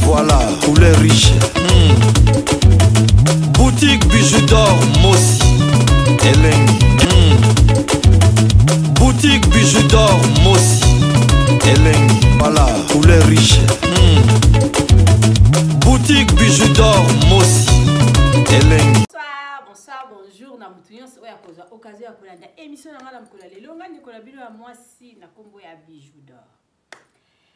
Voilà, couleur riche. Boutique Bijou d'or Mossi. Elengi. Boutique Bijou d'or Mossi. Elengi. Voilà, couleur riche. Boutique Bijou d'or Mossi. Elengi. Bonsoir, bonsoir, bonjour na mutu nyonso oyo akozwa occasion ya kolanda émission na ngai na mokolo ya lelo. Ngai ndeko na bino ya mwasi na nkombo ya Bijou d'or.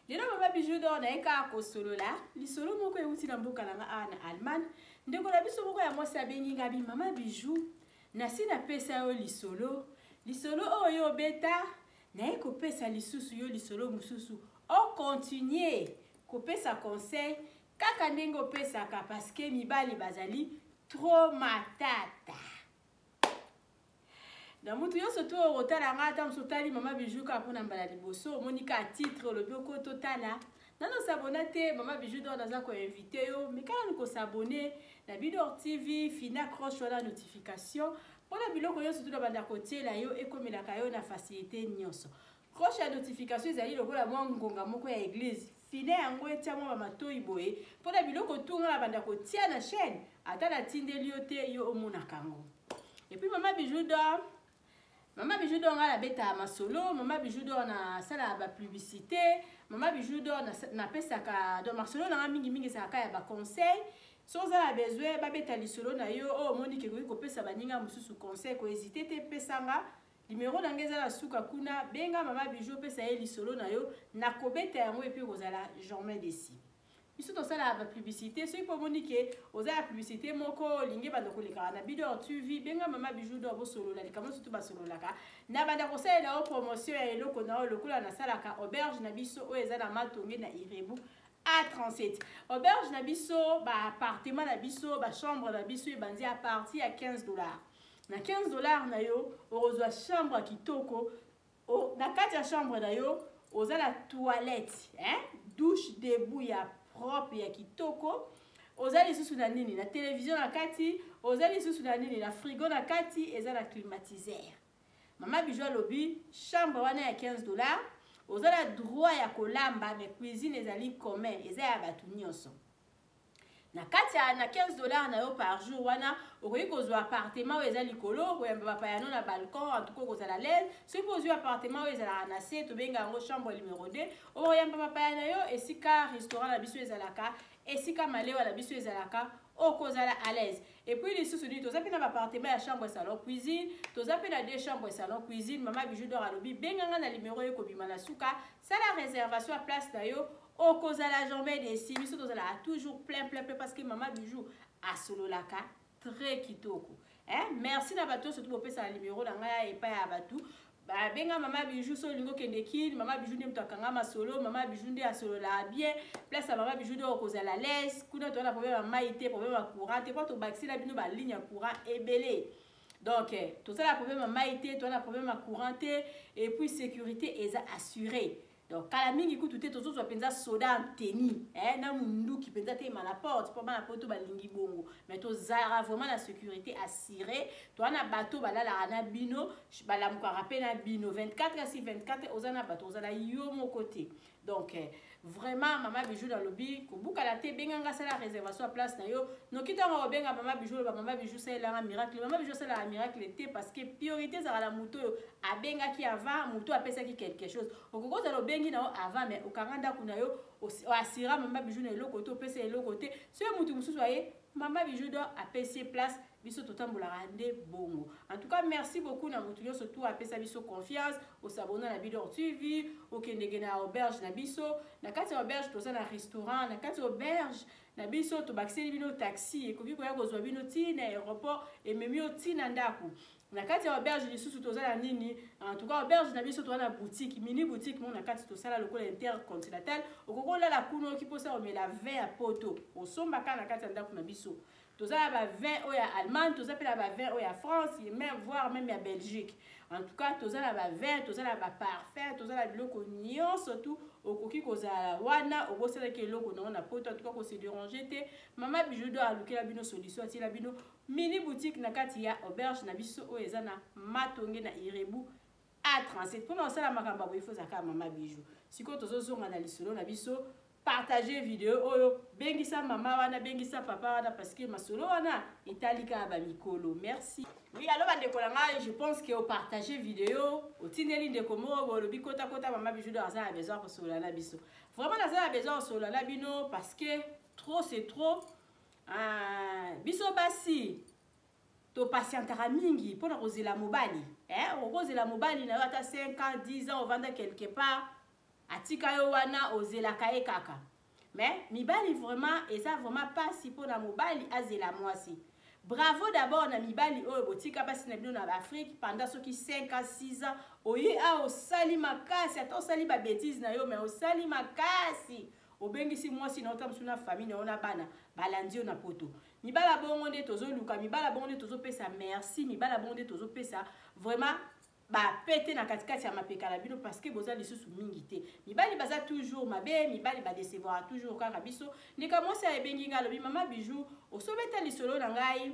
Lelo mama Bijou d'or naye kaka kosolola lisolo moko euti na mboka na nga awa na Allemagne. Ndeko na biso moko ya mwasi abengi nga bi mama Bijou, nasi napesa yo lisolo, lisolo oyo yo obeta, naye kopesa lisusu yo lisolo mosusu, o continuer kopesa conseil kaka ndenge opesaka parce que mibali bazali trop matata. Na mutu nyonso to okotala nga, ata mosu otali mama Bijou kaka mpona mbala liboso, omoni kaka titre olobi oko totala nano s'abonner te. Mama Bijou d'or naza koinvite yo, meka nanu kosabone na Bidor TV, fina croche wana notification mpona biloko nyonso tuna banda kotiela yo ekomelaka yo na facilité nyonso. Croche ya notification ezali lokola mwa ngonga moko ya église, fine yango etia mwa bamatoi boye mpona biloko tunga na banda kotia na chaîne, ata natindeli yo te, yo omonaka yango. Et puis mama Bijou d'or, mama Bijou d'or nga nabetaka masolo, mama Bijou d'or nasalaka bapublicité, mama Bijou d'or napesaka donc masolo nanga mingimingi ezalaka ya baconseil. So oza na besoin babeta lisolo na yo oyo omoni ke koki kopesa baninga mosusu conseil, kohésite te, pesanga numero na ngai eza na suka kuna, benga mama Bijou, opesa ye lisolo na yo, nakobeta yango et puis okozala jamais déçu. Biso tosalaka bapublicité, soki mpo omoni ke oza ya publicité moko olingi banda kolekaka na Bidor TV, benga mama Bijou d'or, bosolola likambo nyonso tu basololaka na banda kosalela yo promotion ya eloko na yo, lokola nasalaka auberge na biso oyo eza na Matonge na Irebu A37. Auberge na biso, baappartement na biso, bachambre na biso ebandi à partir ya 15 $. Na 15 $ na yo okozwa chambre ya kitoko. Na kati ya chambre na yo oza na toilette, hein? Douche debout ya propre ya kitoko, oza lisusu na nini, na télévision na kati, oza lisusu na nini, na frigo na kati, eza na climatiseur. Mama Bijou alobi chambre wana ya 15 $, oza na droit ya kolamba, mais cuisine ezali commun, eza ya bato nyonso. Na kati ya na 15 $ na yo par jour wana, okoki kozwa appartement oyo eza likolo, koyamba bapaya no na balcon, en tout cas okozala l'aise. Soki mpo ozwi appartement oyo ezalaka na se, tobenga yango chambre numéro 2, okoyamba bapaya na yo esika restaurant na biso ezalaka, esika malewa na biso ezalaka, okozala à l'aise. Et puis lisusu nini, toza mpe na baappartement ya chambre salon cuisine, toza mpe na deux chambres salon cuisine. Mama Bijou d'or alobi benganga na numero ekobima na suka, sala réservation ya place na yo, okozala jamais déçu. Biso tozalaka toujours plein, plein, plein, parce que mama Bijou asololaka très kitoko, hein? Merci na bato nyonso tu bopesaka numero na ngai epai ya bato babenga mama Bijou. So olingi okende Kini, mama Bijou nde moto akanga masolo, mama Bijou nde asololaka bien. Place ya mama Bijou nde okozala l'aise kuna. Toza na problème ya mai te, problème ya courant te, mpo tobakisela bino baligne ya courant ebele. Donc tozala problème ya mai te, toza na problème ya courant te, et puis sécurité eza assurée. Donc kala mingi kutu te, tozozwa mpenza soda en tenue, eh, na munduki mpenza telema na porte mpo bana poto balingi bongo. Mais tozalaka vraiment na sécurité assurée. Toza na bato balalaka na bino, balamukaka mpe na bino 24 si 24, oza na bato, ozala yo moko te. Donc vraiment mama Bijou nalobi kobukala te, benganga, sala réservation ya place na yo noki. Ntango obenga mama Bijou, oloba mama Bijou salelanga miracle, mama Bijou asalaka miracle te, parce que priorité ezalaka na moto oyo abengaki avant, moto apesaki quelque chose. Okoki kozala obengi na yo avant, mais okanga ndako na yo, oasira mama Bijou na eloko te, opesa eloko te. Soki motu mosusu aye, mama Bijou d'or apesi ye place. Biso totambolaka nde bongo. En tout cas, merci beaucoup na motu nyonso tu apesa biso confiance osabona na Bidor TV, okendeke na auberge na biso. Na kati ya auberge toza na restaurant, na kati ya auberge na biso tobakiseli bino taxi, ekoki koya kozwa bino ti na aéroport, ememi yo ti na ndako. Na kati ya auberge lisusu toza na nini, en tout cas auberge na biso toza na boutique, mini boutique mo na kati tosala lokola Intercontinental. Okoki olala kuna, oki mposa omela vin ya poto, osombaka na kati ya ndako na biso. Toza na bavin oyo ya Allemagne, toza mpe na bavin oyo ya France, même voire même ya Belgique. En tout cas toza na bavin, toza na baparfum, toza na biloko nyonso tu okoki kozala wana obosanaki eloko nango na poto. En tout cas kose déranger te, mama Bijou d'or alukela bino solution, atiela bino mini boutique na kati ya auberge na biso oyo eza na Matonge na Irebu A37. Mpona kosala makambo ya boye, fo ozalaka mama Bijou. Sikoyo tozozonga na lisolo na biso. Partage video oyo, bengisa mama wana, bengisa papa wana, parce que masolo wana etali kaka ba mikolo. Merci. Oui, alors bandeko na ngai, je pense que opartage video, otindeli ndeko moko boye, olobi kota kota mama Bijou d'or aza na besoin kosolola na biso. Vraiment naza na besoin kosolola na bino parce que trop c'est trop. Biso basi topatientaka mingi mpona kozela mobali. Okozela mobali na yo ata 5 ans, 10 ans, ovanda quelque part, atika yo wana, ozelaka ye kaka. Mais mibali vraiment eza vraiment pasi mpona mobali azela mwasi. Bravo d'abord na mibali oyo botika basi na bino na Afrique pendant soki 5 ans, 6 ans, oye awa osali makasi, ata osali ba bêtises na yo, mais osali makasi. Obengisi mwasi na yo, ta mosusu na famille na yo na bana, balandi yo na poto. Mibala bongo nde tozoluka, mibala bongo nde tozopesa merci, mibala bongo nde tozopesa vraiment ba pete na katikati ya mapeka na bino, parce que boza lisusu mingi te. Mibali baza toujours mabe, mibali ba décevoir toujours kaka biso. Ndeka mwasi ayebengi nga, alobi mama Bijou, osobeta lisolo na ngai.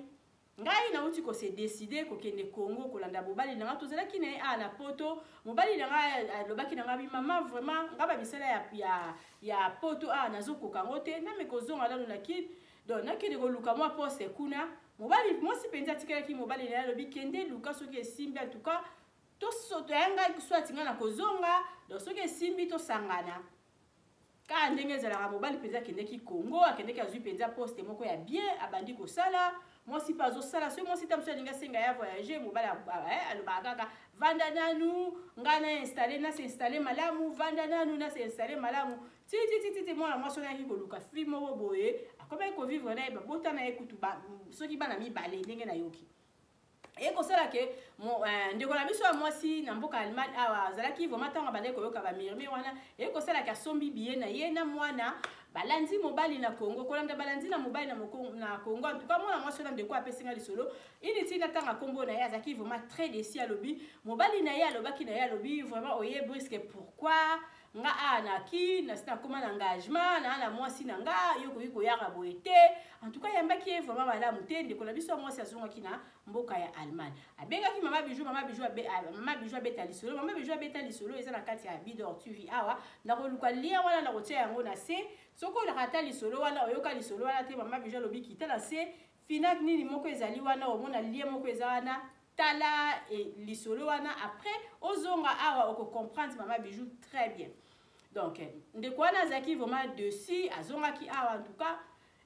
Ngai nauti ko se décider kokende Congo kolanda mobali na nga, tozalaki na ye awa na poto. Mobali na nga alobaki na nga bi mama vraiment nga ba misala ya poto awa nazokoka ngo te, name kozonga nanu na Kin. Donc nakende koluka mwa poste kuna. Mobali mwasi mpenza atikalaki mobali na ye, alobi kende luka soki esimbi, en tout cas tosoto ya ngai soit nga na kozonga, donc soki esimbi tosangana. Kaka ndenge ezalaka, mobali mpenza akendeki Congo, akendeki azwi mpenza poste moko ya bien, abandi kosala. Mwasi mpe azosala, soki mwasi ta mosusu alingi asenga ya voyager, mobali alobaka kaka vanda nanu, ngai na installe, na s'installe malamu, vanda nanu, na s'installe malamu. Ti, ti, ti, ti, ti, mwana mwasi wana ayaki koluka fille moko boye, akomaki kovivre na ye, babota na ye kutu soki bana mibale ndenge nayoki. Eye kosala ke ndeko na biso ya mwasi na mboka Allemagne awa azalaki vraiment ntango abandaki koyoka ba murmure wana, eye kosala ke asombi billet na ye na mwana, balandi mobali na Congo, kolanda balandi na mobali na Congo. En tout cas mwana mwasi wana ndeko apesi nga lisolo ini ti natanga kombo na ye, azalaki vraiment très déçu. Alobi mobali na ye alobaki na ye, alobi vraiment oye brusque, pourquoi nga a na ki na sina koma na engagement na na mwasi na nga, yo koki koyaka boye te. En tout cas yambaki ye vraiment malamu te. Ndeko na biso ya mwasi azongaki na mboka ya Allemagne, abengaki mama Bijou, mama Bijou abe, ah, mama Bijou abeta lisolo, mama Bijou abeta lisolo eza na kati ya Bidor TV awa. Nakoluka lien wana, nakotia yango na se. Soki olaka ata lisolo wana, oyoka lisolo wana te, mama Bijou alobi kita na se, finac nini moko ezali wana, omona lien moko eza wana, tala lisolo wana, après ozonga awa oko comprendre mama Bijou très bien. Donc ndeko wana azalaki vraiment dessus, azongaki awa en tout cas.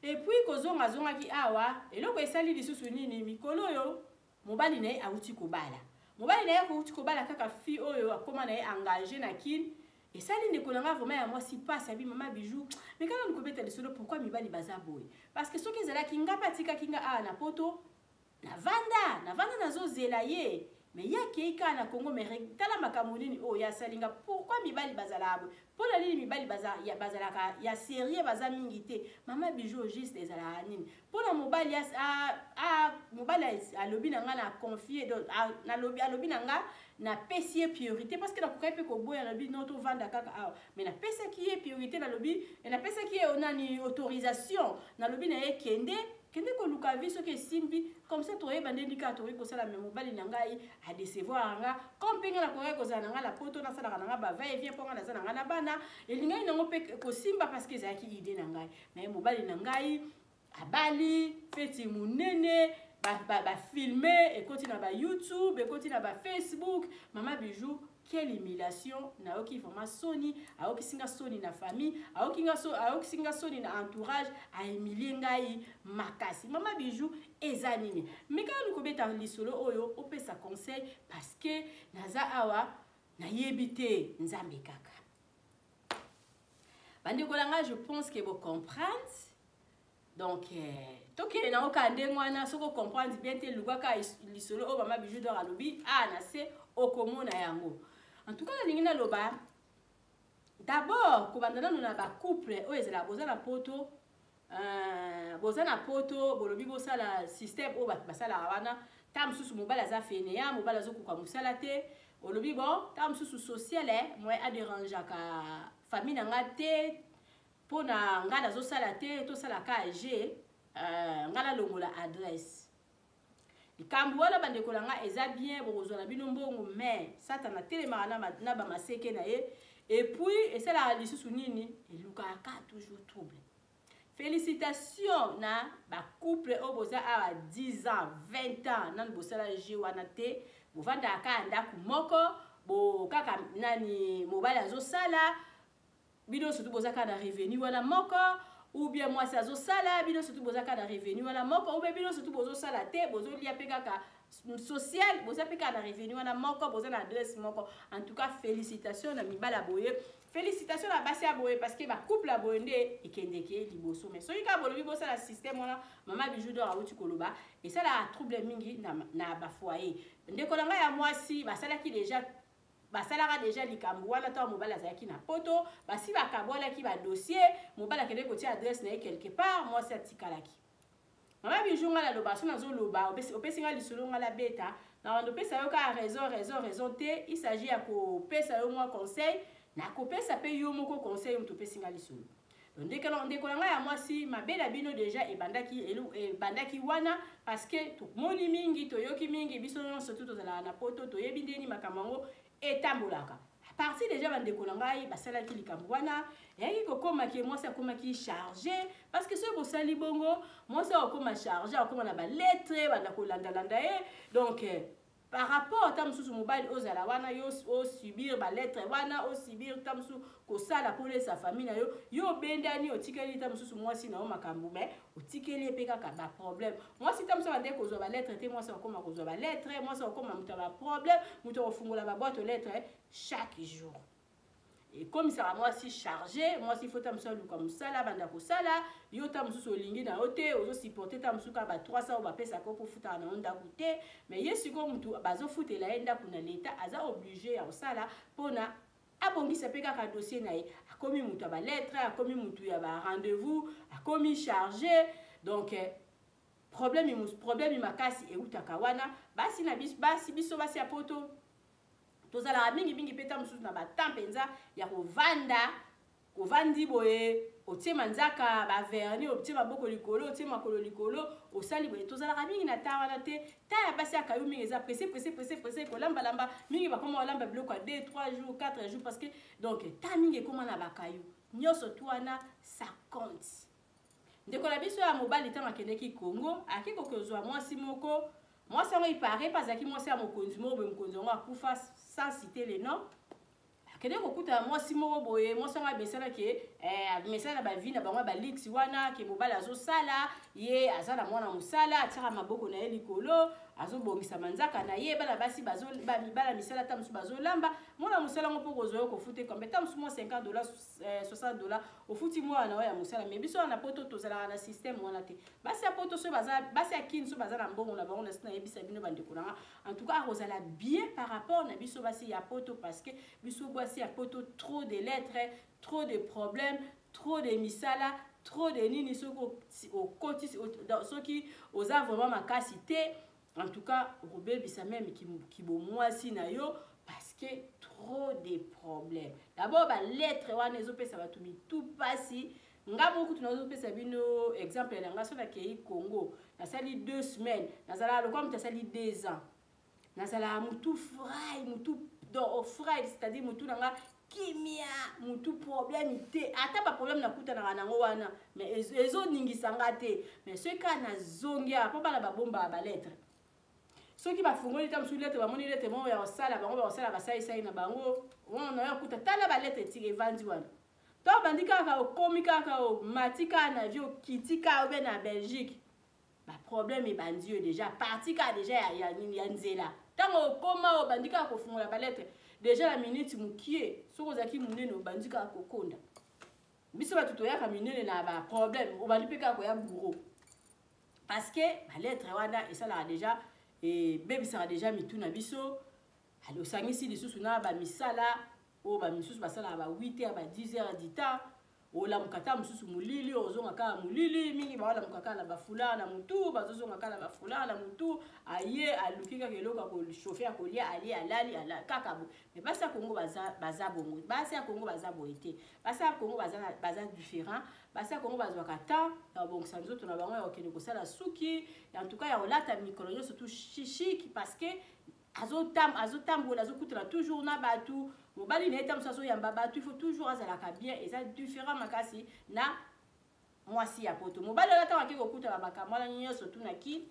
Et puis kozonga azongaki awa, eloko esali lisusu nini, mikolo oyo mobali na ye awuti kobala. Mobali na ye awuti kobala kaka fille oyo akoma na ye engagé na Kin. Esali ndeko na nga vraiment ya mwasi passe, abi mama Bijou, mais kana nikobeta lisolo pourquoi mibali baza boye? Parce que soki ezalaki nga pe atikaki nga awa na poto, navanda, navanda nazozela ye. Mais ye akei kaka na Congo, mais tala makambo nini oyo ya asalinga. Pourquoi mibali bazalaka boye? Mpona nini mibali bazalaka ya sérieux, baza mingi te? Mama Bijou juste ezalaka nini? Mpona mobali mobali alobi na nga na confier, donc, a, nalobi, alobi na nga napesi ye priorité, parce que nakokaki mpe koboya, nalobi non, tovanda kaka awa, mais napesaki ye priorité, nalobi, napesaki ye nani autorisation, nalobi na ye kende, kende koluka vie soki esimbi, comme ça toyeba ndenge kaka tokoki kosala. Mais mobali na ngai adecevoir nga, comme mpe ngai nakokaki kozala na ngai na poto, nasalaka na ngai ba va et vient mpo ngai naza na ngai na bana, elingaki nango mpe kosimba parce que ezalaki idée na ngai. Mais mobali na ngai abali feti monene, ba filme, ekoti na ba YouTube, ekoti na ba Facebook. Mama Bijou, quelle humiliation! Nayoki vraiment soni, ayokisi nga soni na famille, ayokisi nga soni na entourage, ahumilie ngai makasi. Mama Bijou, eza nini? Mais kaka nikobeta lisolo oyo, opesa conseil, parce que naza awa nayebi te, Nzambe kaka. Bandeko na ngai, je pense que bocomprendre. Donc tokende nango kaka ndenge wana. Soki ocomprendre bien te, lukaka lisolo oyo mama Bijou d'or alobi a na se, okomona yango. En tout cas nalingi naloba d'abord kobanda nano na bacouple oyo ezalaka boza na poto, boza na poto, bolobi bosala système oyo bato basalaka wana. Ta mosusu mobali aza fainéant, mobali azokoka mosala te, olobi bon, ta mosusu social moye aderangeaka famille na nga te, mpo na nga nazosala te, tosalaka age, nga nalongola adresse. Likambo wana, bandeko na nga, eza bien, bokozwa na bino mbongo, mais Satana atelemaka na bamaseke na ye. Et puis esalaka lisusu nini? Elukaka toujours trouble. Félicitation na bacouple oyo boza awa 10 ans, 20 ans, nanu bosala jeu wana te. Bovandaka kaka ndako moko, bo kaka nani, mobali azosala, bino surtout boza kaka na revenu wana moko, ou bien mwasi azosala, bino surtout boza kaka na revenu wana moko, ou bien bino surtout bozosala te, bozolia mpe kaka social, boza mpe kaka na revenu wana moko, boza na adresse moko. En tout cas, félicitation na mibali ya boye, félicitation na basi ya boye, parce que bacouple ya boye nde ekendeke liboso. Mais soki kaka bolobi bosala système wana Mama Bijou d'Or awuti koloba, esalaka trouble mingi na bafoyer. Ndeko na ngai ya mwasi, basalaki déjà, basalaka déjà likambo wana ntango mobali azalaki na Poto. Basi bakabwalaki badossier, mobali akendeki kotia adresse na ye quelque part, mwasi atikalaki. Mama Bijou, ngai naloba, so nazoloba, opesi ngai lisolo, ngai nabeta na bando, opesa yo kaka raison, raison, raison te. Il s'agit ya kopesa yo mwa conseil, nakopesa mpe yo moko conseil. Moto opesi ngai lisolo, ndeko na ngai ya mwasi, mabe na bino déjà ebandaki wana, parce que tomoni mingi, toyoki mingi, biso nyonso tu tozalaka na Poto, toyebi ndeni makambo yango etambolaka. À partir déjà bandeko na ngai basalaki likambo wana, eyaki kokomaki mwasi akomaki chargé, parce que soki bosali bongo, mwasi akokoma chargé, akokoma na balettre, banda kolandalanda ye. Donc par rapport ata mosusu mobali ozala wana, yo osubir balettre wana, osubir ta mosusu kosala mpo olesa famille na yo, yo obendani, otikeli ta mosusu mwasi na yo makambo, mais otikeli ye mpe kaka baproblème. Mwasi ta mosusu abandeki kozwa balettre te, mwasi akokoma kozwa balettre, mwasi akokoma moto ya baproblème, moto akofungola baboîte lettre chaque jour. Ekomisaka mwasi chargé. Mwasi faut ta mosusu aluka mosala, banda kosala. Yo ta mosusu olingi na yo te, ozosupporte ta mosusu kaka ba 300 oyo bapesaka yo mpo futaka na yo ndako te. Mais ye sikoyo, motu bazofutela ye ndako na leta, aza obligé ya kosala mpona abongisa mpe kaka dossier na ye. Akomi motu ya balettre, akomi motu ya barendez-vous, akomi chargé. Donc problème makasi eutaka wana. Basi na biso, basi, biso basi ya Poto, tozalaka mingimingi mpe ta mosusu na batemps mpenza ya kovanda. Kovandi boye, otie manzaka, bavernis, otie maboko likolo, otie makolo likolo, osali boye. Tozalaka mingi na ta wana te. Ta ya basi ya kayu mingi eza pressé, pressé, pressé, pressé, kolambalamba mingi. Bakoma kolamba biloko ya 2, 3 jours, 4 jours, parce que donc ta mingi ekóma na bakayu nyonso tu wana, ça compte. Ndeko na biso ya mobali, ntango akendeki Congo, akei kokozwa mwasi moko. Mwasi yango, ipare mpe azalaki mwasi ya mokonzi moko boye. Mokonzi yango akufa, sans citer le nom. Akende kokutana mwasi moko boye. Mwasi yango amesanaki, amesana na bavie na bango ya baluxe wana, ke mobali azosala, ye aza na mwana mosala, atiaka maboko na ye likolo, azobongisa manzaka na ye, bana basi, bana misala ta mosusu bazolamba. Mwana mosala yango mpo kozwa yo kofuta ekombe ta mosusu mwa 50 dollars, 60 dollars, ofuti mwana na oyo ya mosala. Mais biso wana na Poto tozalaka na système wana te. Basi ya Poto, soki baza, basi ya Kini, soki baza na mbongo na bango, na si nayebisa bino, bandeko na nga, en tout cas akozala bien par rapport na biso basi ya Poto, parce que biso basi ya Poto, trop de lettres, trop de problèmes, trop de misala, trop de nini. Soki okoti, soki oza vraiment makasi te, en tout cas okobebisa même kibomwasi na yo, parce que trop de problèmes. D'abord balettre wana ezopesa bato mitu mpasi. Nga moko kutu nazopesa bino exemple na nga. So nakei Congo, nasali 2 semaines, nazalaka lokola moto asali 2 ans. Nazalaka mutu frai, mutu donc frai, c'est-à-dire mutu na nga kimia, mutu problème te. Ata baproblème nakutanaka nango wana, mais ezoningisa nga te. Mais soki kaka nazongi awa, mpo bana babombaka balettre, soki bafungoli ta mosusu lettre, bamoni lettre moko ya kosala bango, bakosala basalisali na bango wana, oyo kuta tala balettre etika evandi wana. To obandi kaka, okomi kaka, omati kaka na vie, okiti kaka obe na Belgique, baproblème ebandi yo déjà parti kaka déjà ya nzela. Ntango okóma, obandi kaka kofungola balettre déjà na minute mokie. Soki ozalaki monene, obandi kaka kokonda. Biso bato toyaka minene na baproblème, obandi mpe kaka koya bourreau, parce que balettre wana esalaka déjà, ebebisaka déjà mitu na biso. Osangisi lisusu na bamisala oyo bamisusu basalaka ba 8 heures, ba 10 heures du temps. Olamuka ta mosusu molili, ozonga kaka molili mingi. Baolamuka kaka na bafoulard na motu, bazozonga kaka na bafoulard na motu. Aye, aluki kaka eloko ya kochauffe, ya kolia, alie, alali kaka bo. Mais basi ya Kongo baza bongo? Basi ya Kongo baza boye te. Basi ya Kongo baza différent. Basi ya Kongo bazwaka temps ya kobongisa nzoto na bango, ya kokende kosala suki, en tout cas ya kolata mikolo nyonso tout chic, parce que azotambola, azokutana toujours na bato. Mobali na ye ta mosusu azoyamba bato, il faut toujours azalaka bien. Eza différent makasi na mwasi ya poto. Mobali wana, ntango ake kokutana makambo wana nyonso, tunaki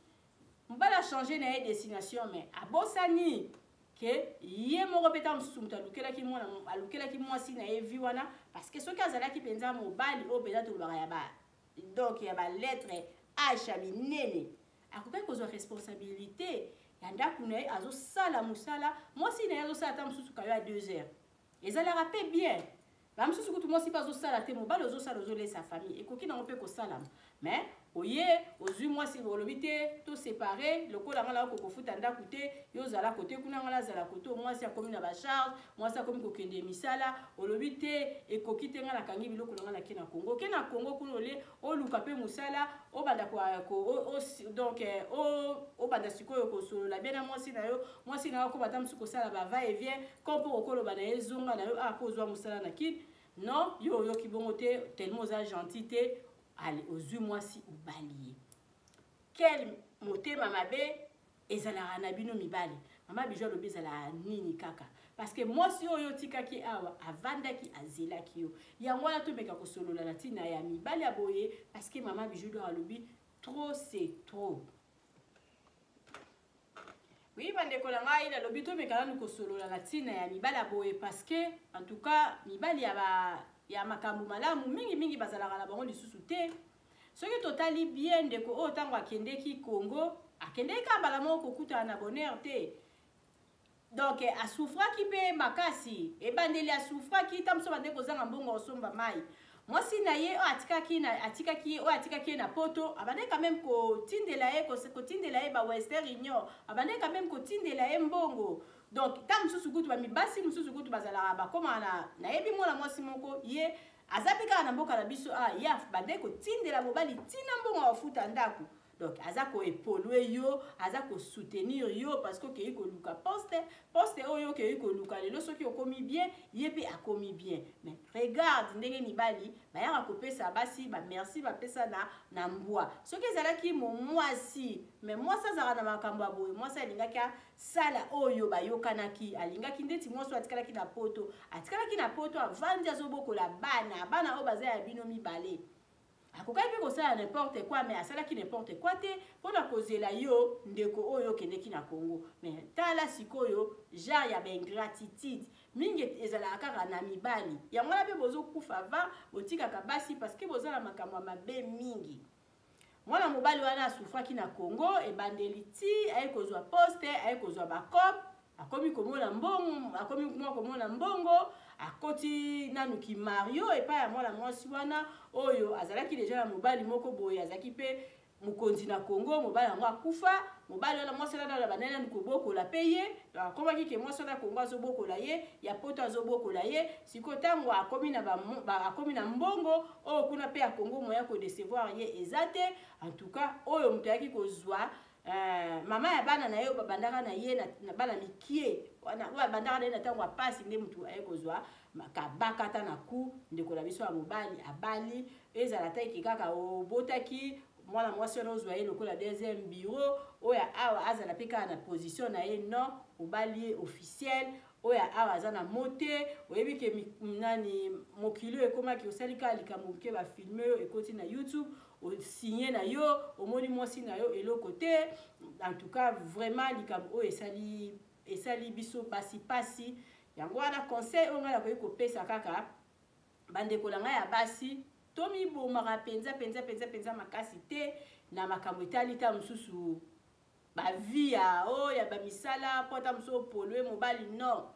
mobali achange na ye destination, mais abosani ke ye moko mpe ntango mosusu moto alukelaki mwana, alukelaki mwasi na ye vie wana. Parce que soki azalaki mpenza mobali oyo mpenza tolobaka ya ba, donc ya balettre H ya minene, akokaki kozwa responsabilité ya ndako na ye. Azosala mosala, mwasi na ye azosala ata mosusu kayo ya 2 heures, ezalaka mpe bien. Bamosusu kutu mwasi mpe azosala te, mobali ozosala, ozolesa famille, ekoki nango mpe kosalama. Mais oye ozwi mwasi, olobi te tosépare, lokola ngai nakoki kofuta ndako te, yo ozala kote kuna, ngai nazala kote. Mwasi akomi na bacharge, mwasi akomi kokende misala, olobi te ekoki te, ngai nakangi biloko na ngai, nake na Kongo. Oke na Kongo kuna, ole oluka mpe mosala, obanda donc obanda sikoyo kosolola bien na mwasi na yo. Mwasi na yo akoma ata mosusu kosala ba va et vient ko mpo okoloba na ye zonga na yo a mpo ozwa mosala na Kini. Non, yo oyoki bongo te, tellement oza gentil te. Ale, ozwi mwasi, obali ye. Quel motema mabe ezalaka na bino mibali! Mama Bijou alobi ezalaka nini kaka parce que mwasi oyo otikaki awa avandaki, azelaki yo. Yango wana tomeka kosolola na ntina ya mibali ya boye, parce que mama Bijou do alobi trop, c'est trop. Oui, bandeko na ngai, nalobi tomeka nanu kosolola na ntina ya mibali ya boye, parce que en tout cas mibali ya makambo malamu mingimingi bazalaka na bango lisusu te. Soki totali bien, ndeko oyo, ntango akendeki Congo, akendeki kaka mbala moko kokutana na bonheur te. Donc asouffraki mpe makasi ebandeli, asouffraki ta mosusu bande kozanga mbongo osomba mai. Mwasi na ye oyo atikaki na atikaki ye, oyo atikaki ye na poto, abandaki quand même kotindela ye ba Western Union, abandaki quand même kotindela ye mbongo. Donc ta mosusu kutu bamibasi mosusu kutu bazalaka bakomaka na, nayebi mwana mwasi moko, ye aza mpe kaka na mboka na biso, ah, ye bandeki kotindela mobali ntina mbongo akofuta ndako. Donc aza koépauler yo, aza kosoutenir yo, parce que okei koluka poste. Poste oyo okei koluka lelo, soki okomi bien, ye mpe akomi bien. Mais regarde ndenge mibali bayaka kopesa basi bamerci, bapesa na mbwa. Soki ezalaki mo mwasi, mais mwasi azalaka na makambo ya boye, mwasi alingaki asala oyo bayokanaki. Alingaki ndeti mwasi oyo atikalaki na poto, atikalaki na poto, avandi, azobokola bana, bana oyo baza ya bino mibale. Akokaki mpe kosala n'importe quoi, mais asalaki n'importe quoi te mpona kozela yo, ndeko oyo okendeki na Congo. Mais tala sikoyo genre ya baingratitude mingi ezalaka kaka na mibali. Yango wana mpe bozokufa va botikaka basi, parce que boza na makambo ya mabe mingi. Mwana mobali wana asouffraki na Congo ebandeli ti aye kozwa poste, aye kozwa bacope, akomi komona mbongo, akomi mwa komona mbongo. Akoti nanu kimario epai ya mwana mwasi wana oyo azalaki deja na mobali moko boye, azalaki mpe mokonzi na Congo. Mobali yango akufa. Mobali wana, mwasi wana na bandani nanu kobokola mpe ye. Akomaki ke mwasi wana Congo azobokola ye, ya poto azobokola ye. Sikoyo ntango akomi na mbongo oyo kuna mpe ya Congo, moya kodécevoir ye eza te. En tout cas, oyo moto ayaki kozwa mama ya bana na ye, oyo babandaka na ye na bana mikie oyo abandaka na ye na ntango ya pasi, nde motu aye kozwa kabaka ata na ku ndeko na biso ya mobali abali. Ezala ta eke kaka obotaki mwana mwasi wana, ozwa ye lokola deuxième bureau, oyo awa azala mpe kaka na position na ye. Non, obali ye officiel, oyo awa aza na mo te. Oyebi ke nani, mokili oyo ekomaki, osali kaka likambo moke, bafilme oyo ekoti na YouTube, osigne na yo, omoni mwasi na yo eloko te. En tout cas, vraiment likambo oyo esali biso basi pasi. Yango wana conseil oyo ngai nakoki kopesa kaka bandeko na ngai ya basi: tomibomaka mpenza mpenza mpenza mpenza makasi te na makambo etali ta mosusu bavie ya oyo ya bamisala, mpo ata mosusu opolue mobali. Non,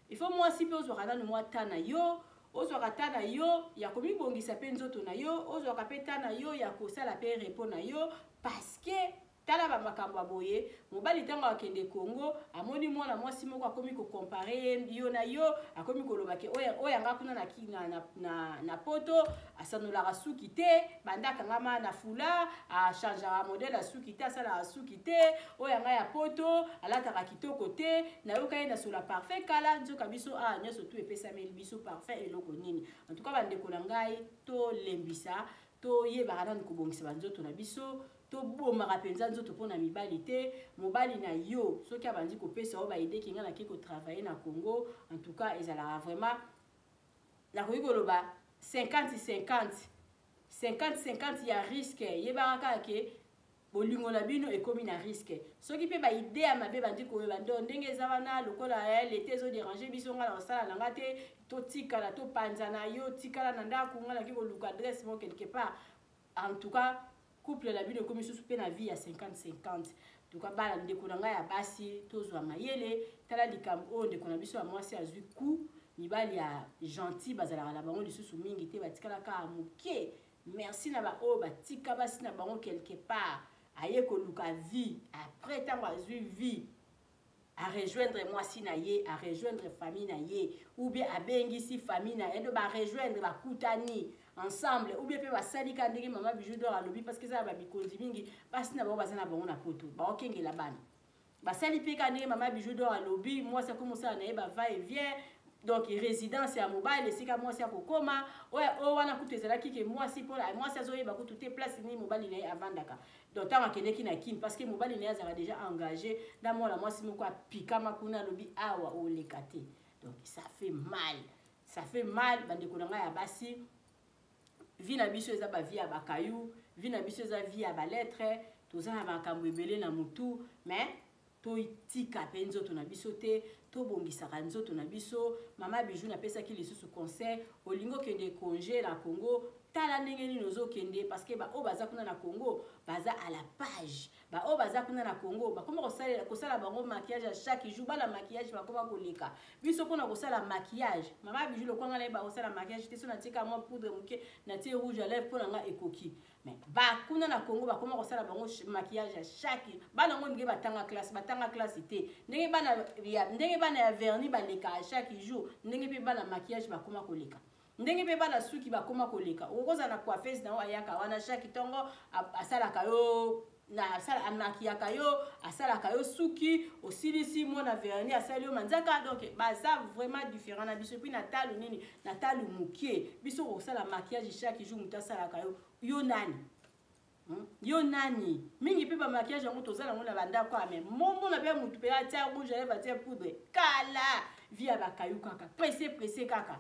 il faut mwasi mpe ozwaka nanu mwa ta na yo, ozwaka ta na yo ya komibongisa mpe nzoto na yo, ozwaka mpe ta na yo ya kosala mpe repos na yo. Parce que tala bamakambo ya boye, mobali ntango akende Congo, amoni mwana mwasi moko, akomi kocomparer yo na yo, akomi koloba ke oyo yanga kuna na poto asanolaka suki te, banda akangama na fula, achangeaka modèle ya suki te, asalaka suki te, oyo yanga ya poto alataka kitoko te, nayoka ye na sola parfum kala. Nzoka biso awa nyonso tu epesameli biso parfum eloko nini? En tout cas, bandeko na ngai, tolembisa. Toyebaka nanu kobongisa banzoto na biso. Tobomaka mpenza nzoto mpo na mibali te. Mobali na yo soki abandi kopesa yo baide ke ngai nake kotravaille na Congo, en tout cas ezalaka vraiment, nakoki koloba 50 50, 50 50 ya risque. Yebaka kaka ke bolingo na bino ekomi na risque soki mpe baide ya mabe bandi koyeba ndo ndenge eza wana. Lokola lete ezoderange biso, ngai na kosala na nga te, totikala, topanzana, yo tikala na ndako, ngai naki koluka adresse moko quelque part. En tout cas couple na bino ekomi susu mpe na vie ya 50 50. En tout cas, bana, ndeko na ngai ya basi, tozwa mayele. Tala likambo oyo ndeko na biso ya mwasi azwi coup. Mibali ya gentil bazalaka na bango lisusu mingi te, batikala kaka moke. Merci na baoyo batika basi na bango quelque part, aye koluka vie. Après, ntango azwi vie, arejoindre mwasi na ye, arejoindre famille na ye, ou bien abengisi famille na ye, ndo barejoindre, bakutani ensemble, ou bien mpe basali kaka ndenge mama Bijou d'Or alobi, parce que eza na bamikonzi mingi, basi na bango baza na bango na Poto, baokengela bana. Basali mpe kaka ndenge mama Bijou d'Or alobi, mwasi akomosala na ye ba va et vient, donc résidence ya mobali, esika mwasi akokoma. Oyo wana kutu ezalaki ke mwasi, mpona mwasi azoyeba kutu te place nini mobali na ye avandaka. Donc ntango akendeki na Kini, parce que mobali na ye azalaka déjà engagé na mwana mwasi moko, apikama kuna, alobi awa oleka te. Donc ça fait mal, ça fait mal. Bandeko na ngai ya basi, vie na biso eza bavie ya bakayu, vie na biso eza vie ya balettre. Toza na makambo ebele na motu, mais totika mpe nzoto na biso te, tobongisaka nzoto na biso. Mama Bijou napesaki lisusu conseil: olingi okende congé na Congo, tala ndenge nini ozokende, parce que baoyo baza kuna na Congo baza à la page. Baoyo baza kuna na Congo bakoma kosala bango maquillage ya chaque jour. Bana maquillage bakoma koleka biso mpona kosala maquillage. Mama Bijou, lokwanga nayeba kosala maquillage te, so natika mwa poudre moke, natie rouge à lèvre, mpo na nga ekoki. Mais bakuna na Congo bakoma kosala bango maquillage ya chaque bana yango. Ndenge batanga classe, batanga classe te, ndenge bana ya vernis baleka chaque jour, ndenge mpe bana maquillage bakoma koleka, ndenge mpe bana suki bakoma koleka. Okozala na coiffeuse na yo, ayaka wana chaque ntongo, asalaka yo na amakiyaka yo, asalaka yo suki, osilisi, mwana vernis asali yo manzaka. Donc baza vraiment différent na biso. Et puis na talo nini, na talo mokie, biso kosala maquillage chaque jour, moto asalaka yo, yo nani? Yo nani? Mingi mpe bamaquillage yango tozala yango na bandako ame momona mpe motu mpe atia rouge à lèvre, atia poudre. Kala vie ya bakayu kaka, presse presse kaka.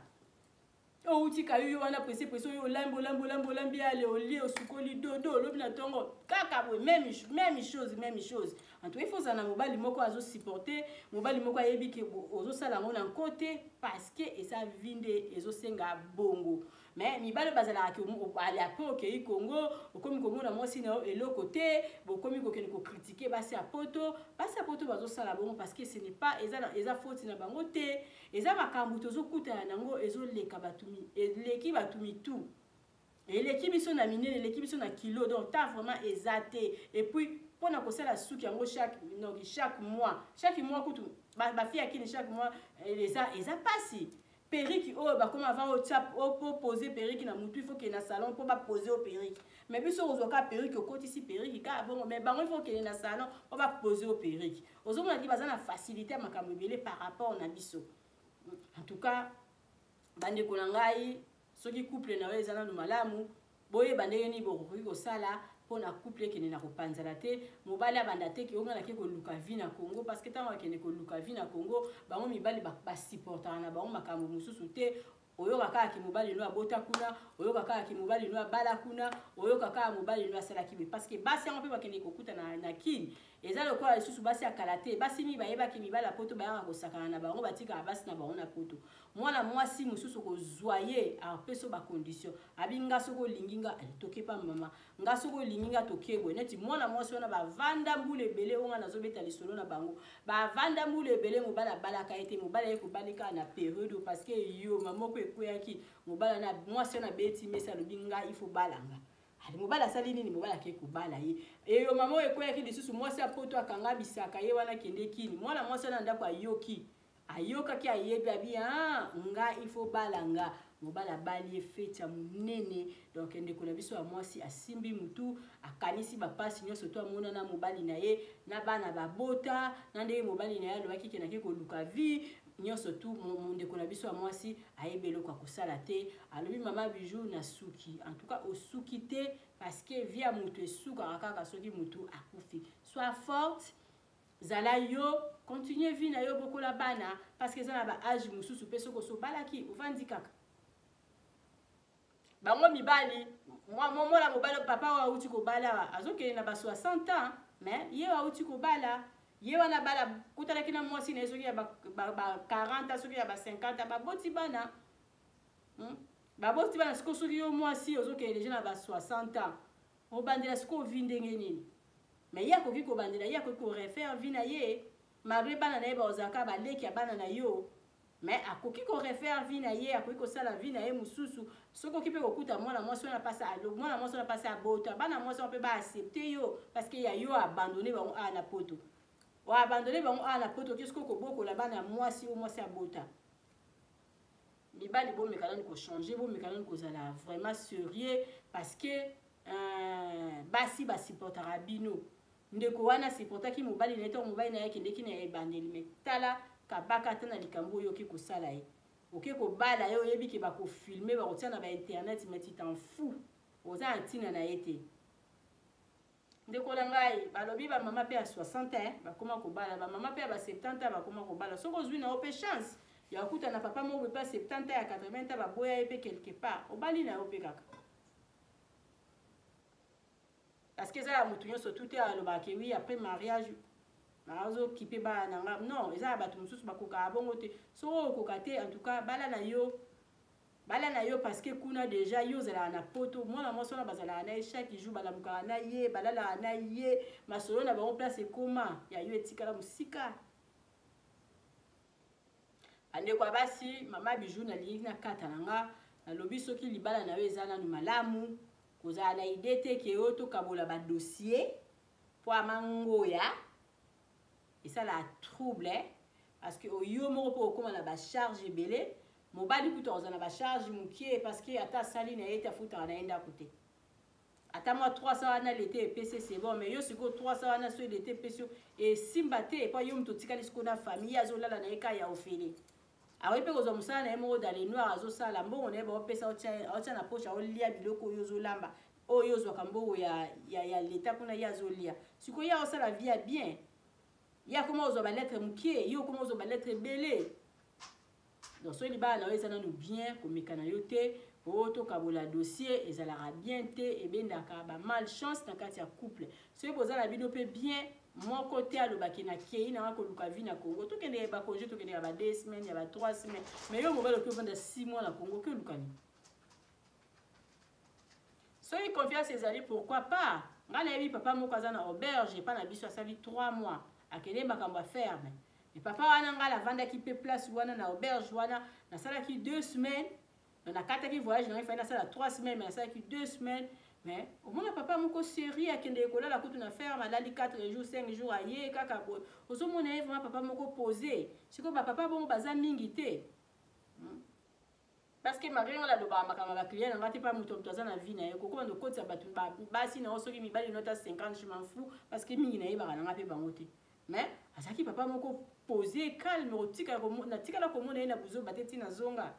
Outi kayu yo wana, presse presse, oyo olambi, olambi, olambi, olambi, ale olie, osukoli dodo, olobi na ntongo kaka boye, même, même chose, même chose. En tout cas, il faut ozala na mobali moko azosupporte, mobali moko ayebi ke ozosala yango na nko te, parce que eza vie nde ezosenga bongo. Mais mibali bazalaka ke après okei Congo, okomi komona mwasi na yo eloko te, bokomi kokende kocritiquer basi ya Poto. Basi ya Poto bazosala bongo parce que ce n'est pas, eza faute na bango te, eza makambo tozokutana nango, ezoleka bato, eleki bato mitu, eleki biso na minene, eleki biso na kilo. Donc ta vraiment eza te. Et puis mpona kosala suki yango chaque, donc chaque mois, chaque mois kutu bafille ya Kini, chaque mois eza pasi. Perruque oyo bakoma, avant otia, opose perruque na mutu, il faut kende na salon mpo bapose o perruque. Mais biso ozwa kaka perruque, okotisi perruque kaka bongo. Mais bango, il faut okende na salon mpo bapose o perruque. Ozomona ti baza na facilité ya makambo ebele par rapport na biso. En tout cas, bandeko na ngai, soki couple na yo eza nanu malamu, boyeba ndenge nini bokoki kosala mpona couple ekende na kopanzana te. Mobali abanda te ke onga nake koluka vie na Congo, parce que ntango akende koluka vie na Congo, bango mibali basupportaka na bango makambo mosusu te. Oyoka kaka ke mobali no abota kuna, oyoka kaka ke mobali no abala kuna, oyoka kaka mobali no asalaki boye, parce que basi yango mpe bakende kokuta na Kini. Eza lokola lisusu basi ya kala te. Basi mingi bayebaki mibali ya Poto bayaka kosakana na bango, batikaka basi na bango na Poto. Mwana mwasi mosusu kozwa ye, apesa bacondition, abi nga soki olingi nga, tokepa mama nga, soki olingi nga toke boye. Neti mwana mwasi wana bavanda mbula ebele, oyo nga nazobeta lisolo na bango, bavanda mbula ebele, mobali abalaka ye te. Mobali aye kobali kaka na periode, parce que yoma moko ekweyaki mobali na mwasi wana, abeti mesa, alobi nga il faut balanga. Ale, mobali asali nini? Mobali akei kobala ye. Eyo mama oyo ekweyaki lisusu, mwasi ya Poto akanga bisaka ye wana, akende Kini. Mwana mwasi wana na ndako ayoki, ayokaki, ayebi, abi ah, nga il faut bala nga. Mobali abali ye, feti ya monene. Donc ndeko na biso ya mwasi asimbi mutu, akanisi bapasi nyonso to amona na mobali na ye, na bana babota, na ndenge mobali na ye alobaki kendaki koluka vie. Nyonso tu ndeko na biso ya mwasi ayebi eloko ya kosala te. Alobi mama Bijou na suki, en tout cas osuki te, parce que vie ya moto esukaka kaka soki motu akufi. Sois forte, zala yo, continue vie na yo, bokola bana, parce que eza na ba age mosusu mpe soki osobalaki ovandi kaka bango mibali. Mwana mobali, papa oyo awuti kobala, azokende na ba 60 ans, mais ye oyo awuti kobala, ye wana bala kutanaki na mwasi na ye soki ya ba 40, soki ya ba 50, baboti bana. Baboti bana. Sikoyo soki yo mwasi ozokende deja na ba 60 ans, obandela sikoyo vie ndenge nini? Mais ye akoki kobandela, ye akoki korefaire vie na ye malgré bana na ye bazalaka baleki ya bana na yo, mais akoki korefaire vie na ye, akoki kosala vie na ye mosusu. Soki oki mpe kokuta mwana mwasi wana mpasi, mwana mwasi wana mpasi abota bana, mwasi wana mpe baaccepte yo, parce que ya yo abandonne bango awa na poto, oabandonne bango awa na poto, oki soki kobokola bana ya mwasi oyo mwasi abota. Mibali, bomeka nani kochanger, bomeka nani kozala vraiment sérieux, parce que basi basupportaka bino. Ndeko wana supportaki mobali na ye ntango mobali na ye akendeki na ebandeli, mais tala kabaka ata na likambo oyo oke kosala ye, oke kobala ye, oyebi ke bakofilmer, bakotia na bainternet, mais tu t'en fous, oza na ntina na ye te. Ndeko na ngai, balobi bamama mpe ya 60 bakóma kobala, bamama mpe ya ba 70 bakóma kobala. Soki ozwi na yo mpe chance ya kokutana papa moko mpe ya 70, ya 80, baboya ye mpe quelque part, obali na yo mpe kaka, parce que eza ya motu nyonso tu te alobaka ke oui, après mariage azokipe bana na nga. Non, eza ya bato mosusu bakokaka bongo te. Soki okoka te, en tout cas bala na yo, bala na yo, parce que kuna déjà yo ozalaka na poto, mwana mwasi wana bazalaka na ye chaque jour, balamukaka na ye, balalaka na ye, masolo na bango place ekoma ya yo etikala mosika. Bandeko ya basi, mama Bijou nalingi na kata na nga, nalobi soki libala na yo eza nanu malamu, kozala na idée te ke oyo tokabola badossier mpo amangoya esalaka trouble, parce que oyo moko mpo okóma na bacharge ebele. Mobali kutu akozala na bacharge mokie, parce que ata asali na ye te, afutaka na ye ndako te, ata mwa 300 wana lete epesi, c'est bon. Mais yo sikoyo 300 wana so lete epesi yo, esimba te, epo yo moto otikali sikoyo na famille, ye azolala na ye ka ya ofele. Akoki mpe kozwa mosala na ye moko dans le noir, azosala mbongo na ye, baopesa, aotia na poche, aolia biloko oyo ozolamba, oyo ozwaka mbongo ya leta kuna, ye azolia. Sikoyo ye aosala vie ya bien, ye akoma kozwa balettre mokie, ye okoma kozwa balettre ebele. Donc soki libala na yo eza nanu bien, komeka na yo te po tokabola dossier, ezalaka bien te, ebendaka bamalchance na kati ya couple. Soki boza na bino mpe bien, moko te alobaki nakei nanga koluka vie na Congo, tokende bacongé, tokende ya ba 2 semaines, ya ba 3 semaines, mais yo mobali oki ovanda 6 mois na Congo, oki oluka nini? Soki confiance ezali, pourquoi pas? Ngai nayebi papa moko aza na auberge epa na biso, asali 3 mois, akende makambo ya ferme. Mais papa wana, ngai navandaki mpe place wana na auberge wana, nasalaki 2 semaines, nakataki voyage na ngai, fai nasala 3 semaines, mais nasalaki 2 semaines. Mais omona papa moko série, akendeki kolala kutu na ferme, alali 4 jours, 5 jours, aye kaka boye, ozomona ye vraiment papa moko posé. Sikoyo bapapa bongo baza mingi te. Parce que malgré nga nalobaka makambo ya baclient na nga te, mpa moto aza na vie na ye, kokoma nokotisa bato basi na yo, soki mibali nota 50, je m'en fous, parce que mingi nayebaka na nga mpe bango te. Mais azalaki papa moko posé, calme, natikala komona ye na buzoba te. Ntina zonga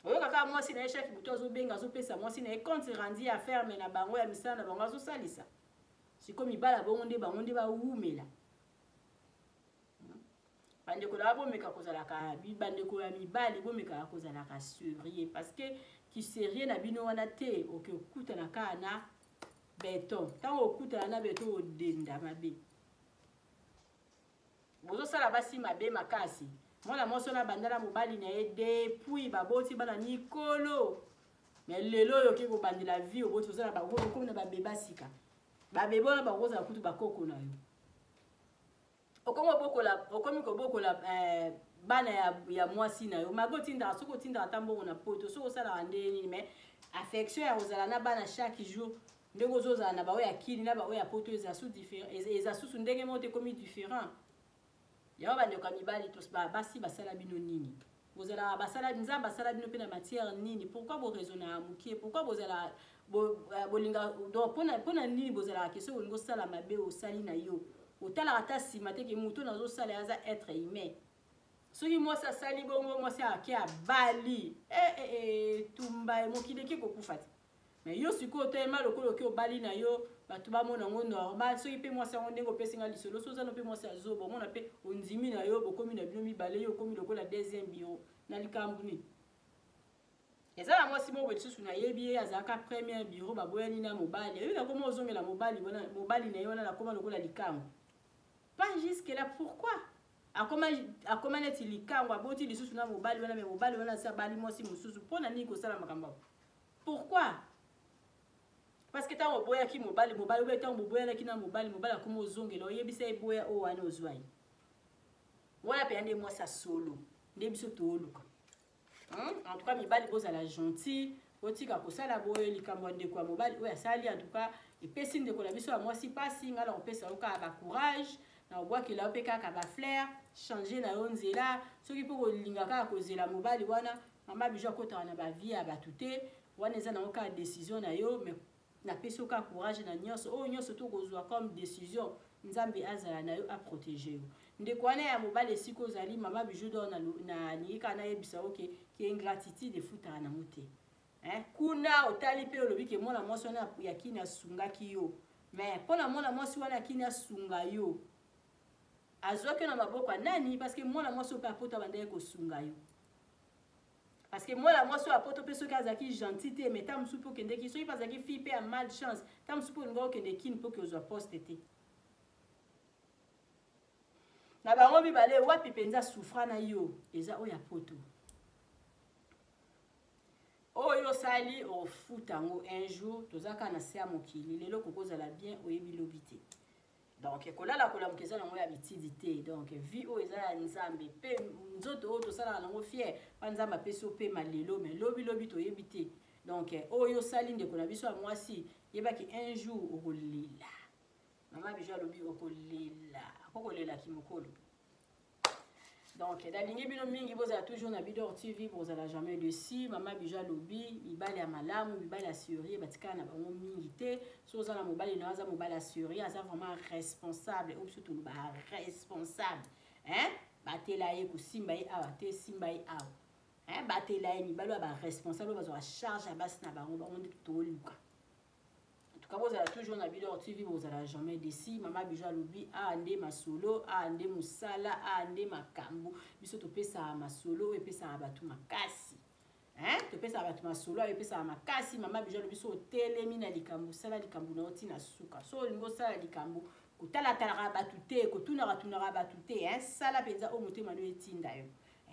oyoka kaka mwasi na ye chaque butu azobenga, azopesa mwasi na ye compte rendu ya ferme na bango, ya misala na bango azosalisa. Sikoyo mibala bongo nde bango nde bawumela. Bandeko na bomeka kozalaka, bandeko ya mibali, bomekaka kozalaka sérieux, parce que kisérieux na bino wana te, oke okutana kaka na beton. Ntango okutana na beton, odenda mabe. Bozosala basi mabe makasi. Mwana mwasi wana abanda na mobali na ye depuis baboti bana mikolo, mais lelo oyo oke kobandela vie, oboti, oza na okomi na babeba sika. Babebe wana bakozala kutu bakoko na yo. Okomi kobokola bana ya mwasi na yo mabe. Otindaka, soki otindaka ata mbongo na poto, soki osalaka ndenge nini, mais affection ya kozala na bana chaque jour ndenge ozozala na baoyo ya kini na baoyo ya poto eza susu ndenge moko te, ekomi différent. Yango bandeko ya mibali, basi basala bino nini? Bozalaka basala, Nzambe asala bino mpe na matière nini? Pourquoi boraisonnaka mokie? Pourquoi bozala bolinga? Donc mpona nini bozalaka ke soki olingi osala mabe, osali na yo? Otalaka ata nsima te ke moto nazosala ye aza être humain. Soki mwasi asali bongo, mwasi ake abali, eh, eh, eh, tumba mokili eke kokufa te. Mais yo sikoyo otelema lokola oke obali na yo, bato bamona yango normal. Soki mpe mwasi yango ndenge opesi nga lisolo, soki oza no mpe mwasi ya zoba, omona mpe ondimi na yo, bokomi na bino mibale, yo okomi lokola deuxième bureau na likambo nini. Eza na mwasi moko lisusu nayebi ye, azalaka premier bureau, baboyani na mobali, ayebi nakoma ozongela mobali wana, mobali na ye wana nakoma lokola likango. Pas jusque là, pourquoi akoma, akoma neti likango, aboti lisusu na mobali wana, me mobali wana asi abali mwasi mosusu. Mpo na nini kosala makambo yango? Pourquoi? Parce que ntango oboyaki mobali, mobali obe, ntango boboyanaki na mobali, mobali akoma ozongela, oyebisa ye boya oyo wana ozwa ye wana mpenza nde mwasi ya solo nde biso tooluka. En tout cas mibali bozala gentil, botika kosala boye. Likambo ya ndeko ya mobali oyo asali, en tout cas epesi ndeko na biso ya mwasi mpasi. Ngai na kopesa yo kaka bacourage, na kobwakela yo mpe kaka bafleur. Change na yo nzela. Soki mpe kolinga kaka kozela mobali wana, mama Bijou akotaka na bavie ya bato te, wana eza nango kaka décision na yo. Mais napesi yo kaka courage na nyonso oyo nyonso tokozwa comme décision. Nzambe azala na yo, aprotege yo, ndeko wana ya mobali esika ozali. Mama Bijou d'Or nalingi kaka nayebisa yo ke ingratitude efutaka nango te. Kuna otali mpe olobi ke mwana mwasi wana ya kini asungaki yo, mais mpona mwana mwasi wana ya kini asunga yo, azwaki yo na maboko ya nani? Parce que mwana mwasi oyo mpe apota bandaki kosunga yo, parce que mwana mwasi oyo apoto mpe soki azalaki gentil te, mais ta mosusu mpe okendeki, soki mpe azalaki fille mpe ya malchance, ta mosusu mpe olinga okende kini mpo oke ozwa poste te. Na bango mibale, wapi mpenza souffra na yo? Eza oyo ya poto. Oyo osali, ofuta yango un jour. Toza kaka na se ya mokili. Lelo kokozala bien, oyebi lobi te. Donc kolala kolamuka eza nango ya bitidi te. Donc vie oyo eza ya Nzambe, mpe nzoto oyo tosalaka nango fier mpa Nzambe apesi yo pema lelo, mais lobi lobi toyebi te. Donc oyo osali, ndeko na biso ya mwasi, yebaki un jour okolela. Mama Bijou alobi okolela, akokolelaki mokolo. Donc nalingi bino mingi, bozala toujours na Bidor TV, bozala jamais déçus. Mama Bijou alobi mibali ya malamu, mibali ya sérieux batikala na bango mingi te. So oza na mobali na yo aza mobali ya sérieux, aza vraiment responsable, oyo biso toloba responsable, hein? Batela ye, kosimba ye awa te, simba ye awa, hein? Batela ye. Mibali oyo baresponsable, oyo bazwaka charge ya basi na bango, bango nde toluka. En tout cas bozala toujours na Bidor TV, bozala jamais déçus. Mama Bijou alobi a nde masolo, a nde mosala, a nde makambo. Biso topesaka masolo oyo epesaka bato makasi, hein? Topesaka bato masolo oyo epesaka makasi. Mama Bijou alobi so otelemi na likambo, osala likambo na yo ntina suka. So olingi osala likambo, kotalatalaka bato te, kotunaka tunaka bato te, hein? Sala mpenza oyo motema no etinda yo.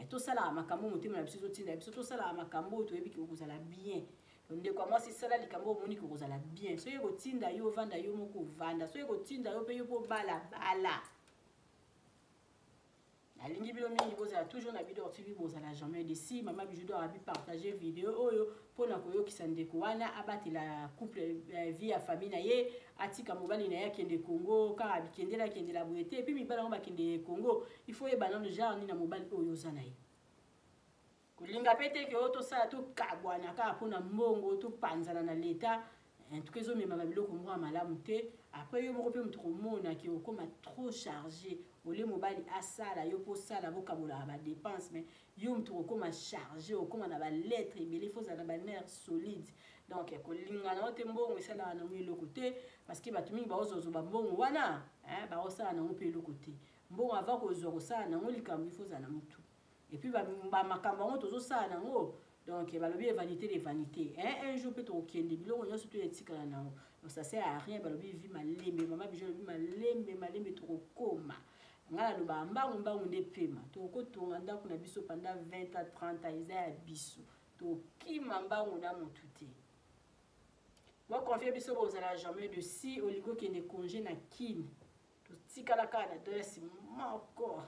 Tosalaka makambo motema na biso ezotinda biso, tosalaka makambo oyo toyebi ke okozala bien. Ndeko ya mwasi, sala likambo omoni kokozala bien. Soki ekotinda yo ovanda yo moko, ovanda. Soki ekotinda yo mpe yo mpo balabala. Nalingi bino mingi, bozala toujours na Bidor TV, bozala jamais déçus. Mama Bijou d'Or abi partage video oyo mpona koyokisa ndeko wana abatela couple, vie ya famille na ye, atika mobali na ye akende Congo kaka bikendela akendela boye te. Et puis mibali yango bakende Congo, il faut oyeba nano genre nini na mobali oyo oza na ye. Kolinga mpe te ke oyo tosala, tokabwana kaka mpona mbongo, topanzana na leta. En tout cas ezomema babiloko moko ya malamu te. Après yo moko mpe moto komona ke okóma trop chargé. Olie mobali asala, yo mpo osala, bokabolaka badepense, mais yo moto kokóma chargé, okóma na balettre ebele. Faut ozala na banerf solide. Donc kolinga na yo te, mbongo esalaka nango eloko te, parce que bato mingi baozozwa bambongo wana, baosala nango mpe eloko te. Mbongo ava kozwa, kosala nango likambo, il faut ozala na motu. Et puis bamakambo yango tozosala nango, donc balobi vanité de vanité, hein? Un jour mpe tokokende, biloko nyonso to etikala nango, donc ça sert à rien. Balobi vie malembe. Mama Bijou alobi malembe malembe tokokoma. Ngai nalobaka mbangu mbangu nde pema. Tokotonga ndako na biso pendant 20 à 30 ans, eza ya biso, tokima mbangu na motu te. Boconfie biso, bozala jamais déçus. Olingi okende congé na Kine, totikala kaka na adresse moko,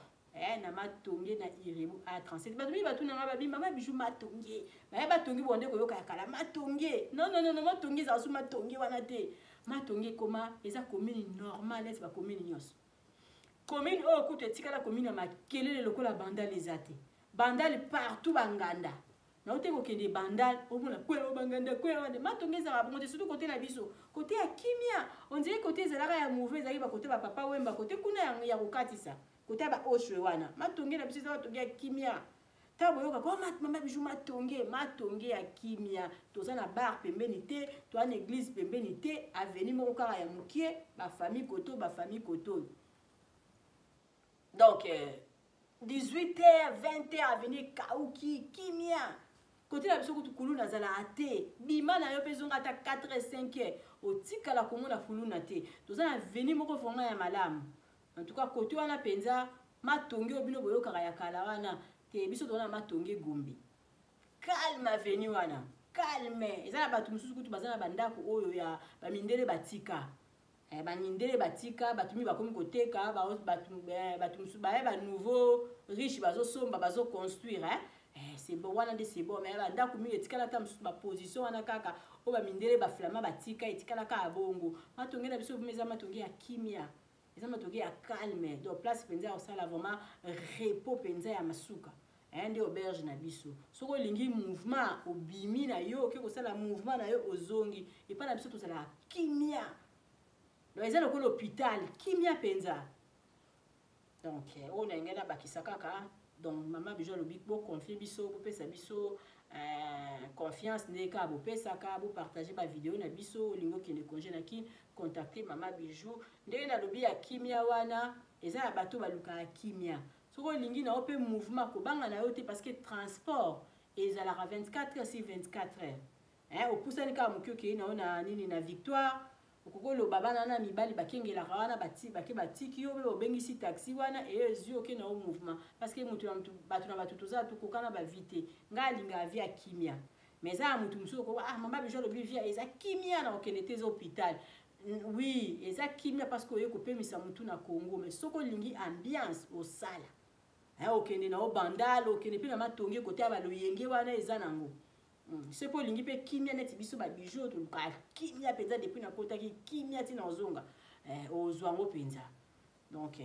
na Matonge, na Irebu A37. Bato mingi batunanga, babi: "Mama Bijou, Matonge baye batongi bonde koyoka ya kala Matonge?" Non, non, non, Matonge ezala su Matonge wana te. Matonge ekoma eza commune normale neti bacommune nyonso. Commune oyo kutu etikala commune ya makelele lokola Bandal eza te. Bandal partout banganda. Naote kokende Bandal, omona kwela obanganda kwela wana matonge ezalaka bongo te, surtout kote na biso, kote ya kimia. On dirait kote ezalaka ya mouvement, ezalaki bakote ba Papa Wemba, kote kuna ya kokatisa, kote ya ba Oshwe wana. Matonge na biso eza matonge ya kimia. Ntango boyoka ko mama Bijou matonge, matonge ya kimia. Toza na bar pembeni te, toza na église pembeni te, avenue moko kaka ya mokie, ba famille koto, ba famille koto. Donc 18h, 20h, avenue kauki, kimia. Kote na biso kutu kuluna azalaka te. Bima na yo mpe zonga ata 4h, 5h, otikala komona kuluna te. Toza na avenue moko vraiment ya malamu. En tout cas kote wana mpenza matonge oyo bino boyokaka ya kala wana te, biso toza na matonge Gombe. Calme avenue wana, calme. Eza na bato mosusu kutu baza na bandako oyo ya bamindele batika. Bamindele batika, bato mingi bakomi koteka, bato mosusu baye ba nouveau riche bazosomba, bazoconstruire, eh? C'est bon wana nde, c'est bon. Mais bandako mingi etikala ata mosusu baposition wana kaka oyo bamindele baflama batika, etikala kaka bongo. Matonge na biso eza matonge ya kimia, eza matonge ya calme. Donc place mpenza ya kosala vraiment repos mpenza ya masuka. Nde auberge na biso. Soki olingi mouvement, obimi na yo, oke kosala mouvement na yo, ozongi epai na biso, tozalaka kimia. Donc eza lokola hôpital, kimia mpenza. Donc oyo na ngai nabakisa kaka. Donc mama Bijou alobi boconfie biso, bopesa biso confiance nde kaka bopesaka, bopartage bavideo na biso. Olingi okende congé na Kin, contacte mama Bijou. Ndenge nalobi ya kimia wana, eza na bato balukaka kimia. Soki olingi na yo mpe mouvement, kobanga na yo te, parce que transport ezalaka 24 heures sur 24 heures. Opusani kaka moke, okei na yo na nini, na Victoire, okoki oloba bana na mibali bakengelaka wana, bake batiki yo mpe obengisi taxi wana eye ezwi, oke na yo mouvement. Parce que moto na moto, bato na bato, toza tokoka na bavie te. Ngai alingaka vie ya kimia, mais eza ya motu mosusu okoka: "Ah, mama Bijou alobi vie eza kimia, na kokende te, eza hôpital." Oui, eza kimia parce que oye kopemisa motu na Congo. Mais soki olingi ambiance, osala okende na yo Bandal, okende mpe na matonge kote ya baloyenge wana, eza nango. Soki olingi mpe kimia neti biso babijou, tolukaka kimia mpenza. Depuis nakotaki, kimia ntina ozonga, ozwa yango mpenza. Donc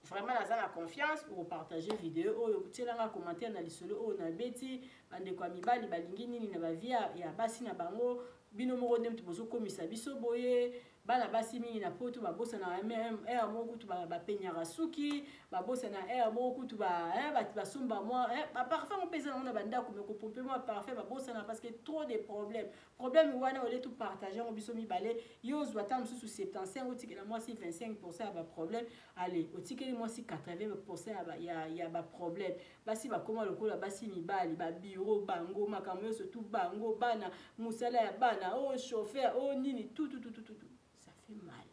vraiment naza na confiance okopartage video oyo, otielanga commentaire na lisolo oyo nabeti. Bandeko ya mibali balingi nini na bavie ya basi na bango? Bino moko nde mutu bozokomisa biso boye. Bana basi mingi na Poto babosana heure moko kutu bapenyaka suki, babosana heure moko kutu basomba mwa baparfum ngo mpe eza nango na bandako, me kopompe mwa parfum babosana, parce que trop de problème. Problème wana ole topartage yango biso mibale. Yo ozwa ata mosusu 75, otikela mwasi 25 ya baproblème, ale otikeli mwasi 80 ya baproblème. Basi bakóma lokola basi mibali, babiro bango, makambo nyonso tu bango, bana, mosala ya bana, o chauffeur, o nini, tout tout tout tout tout, ça fait mal.